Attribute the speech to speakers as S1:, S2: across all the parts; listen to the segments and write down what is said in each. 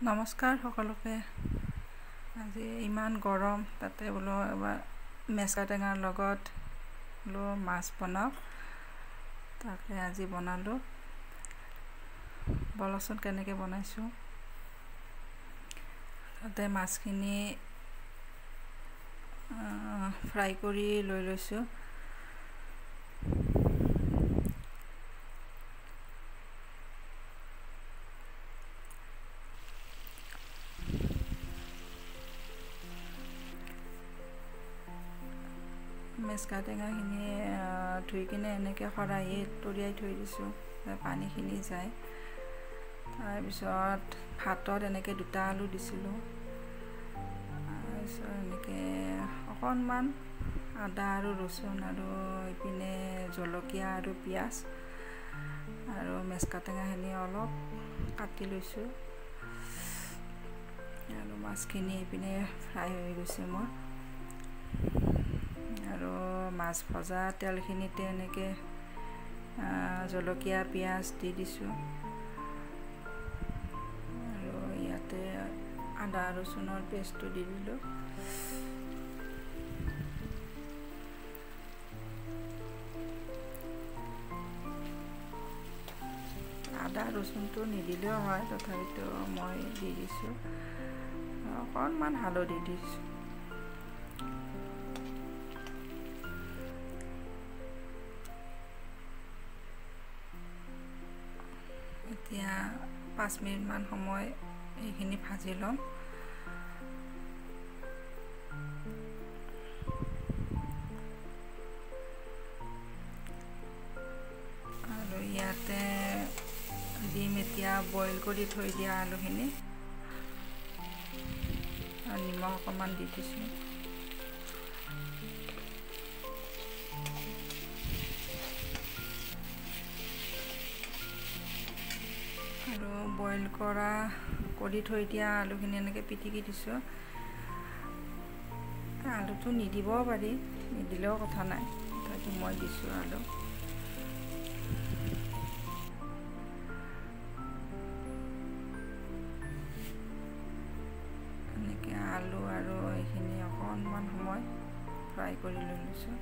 S1: নমস্কাৰ সকলোকে। আজি ইমান গৰম, তাতে বোলো এবাৰ মেচা টেঙাৰ লগত বোলো মাছ বনাওঁ, তাকে আজি বনালোঁ। ব'লকচোন কেনেকৈ বনাইছোঁ। তাতে মাছখিনি ফ্ৰাই কৰি লৈ লৈছোঁ। মেচকা টেঙাখিনি ধুই কিনে এনেকৈ খৰাহীত তৰিয়াই থৈ দিছোঁ, পানীখিনি যায়। তাৰপিছত ভাতত এনেকৈ দুটা আলু দিছিলোঁ। তাৰপিছত এনেকৈ অকণমান আদা আৰু ৰচুন আৰু ইপিনে জলকীয়া আৰু পিঁয়াজ আৰু মেচকা টেঙাখিনি অলপ কাটি লৈছোঁ। আৰু মাছখিনি ইপিনে ফ্ৰাই হৈ গৈছে মোৰ। আৰু মাছ ভজা তেলখিনিতে এনেকৈ জলকীয়া পিঁয়াজ দি দিছোঁ। আৰু ইয়াতে আদা ৰচুনৰ পেষ্টটো দি দিলোঁ। আদা ৰচুনটো নিদিলেও হয়, তথাপিতো মই দি দিছোঁ। অকণমান হালধি দিছোঁ। এতিয়া 5 মিনিটমান সময় এইখিনি ভাজি ল'ম। আৰু ইয়াতে দিম এতিয়া বইল কৰি থৈ দিয়া আলুখিনি, আৰু নিমখ অকণমান দি দিছোঁ। আৰু বইল কৰি থৈ দিয়া আলুখিনি এনেকৈ পিটিকি দিছোঁ। আলুটো নিদিবও পাৰি, নিদিলেও কথা নাই, তথাপিতো মই দিছোঁ আলু। এনেকৈ আলু আৰু এইখিনি অকণমান সময় ফ্ৰাই কৰি লৈ লৈছোঁ।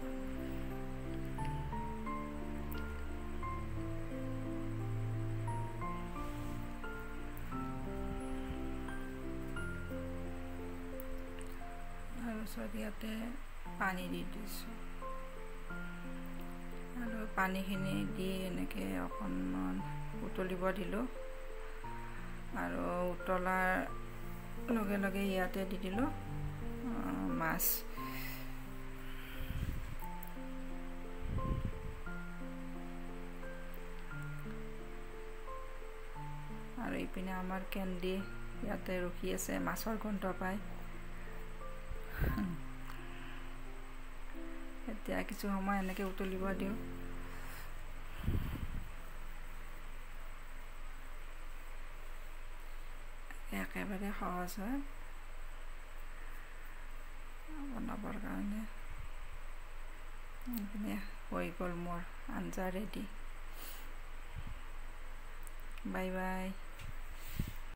S1: তাৰপিছত ইয়াতে পানী দি দিছোঁ। আৰু পানীখিনি দি এনেকৈ অকণমান উতলিব দিলোঁ। আৰু উতলাৰ লগে লগে ইয়াতে দি দিলোঁ মাছ। আৰু ইপিনে আমাৰ কেণ্ডি ইয়াতে ৰখি আছে মাছৰ গোন্ধ পাই। এতিয়া কিছু সময় এনেকৈ উতলিব দিওঁ। একেবাৰে সহজ হয় বনাবৰ কাৰণে। এইপিনে হৈ গ'ল মোৰ আঞ্জা ৰেডি। Bye bye.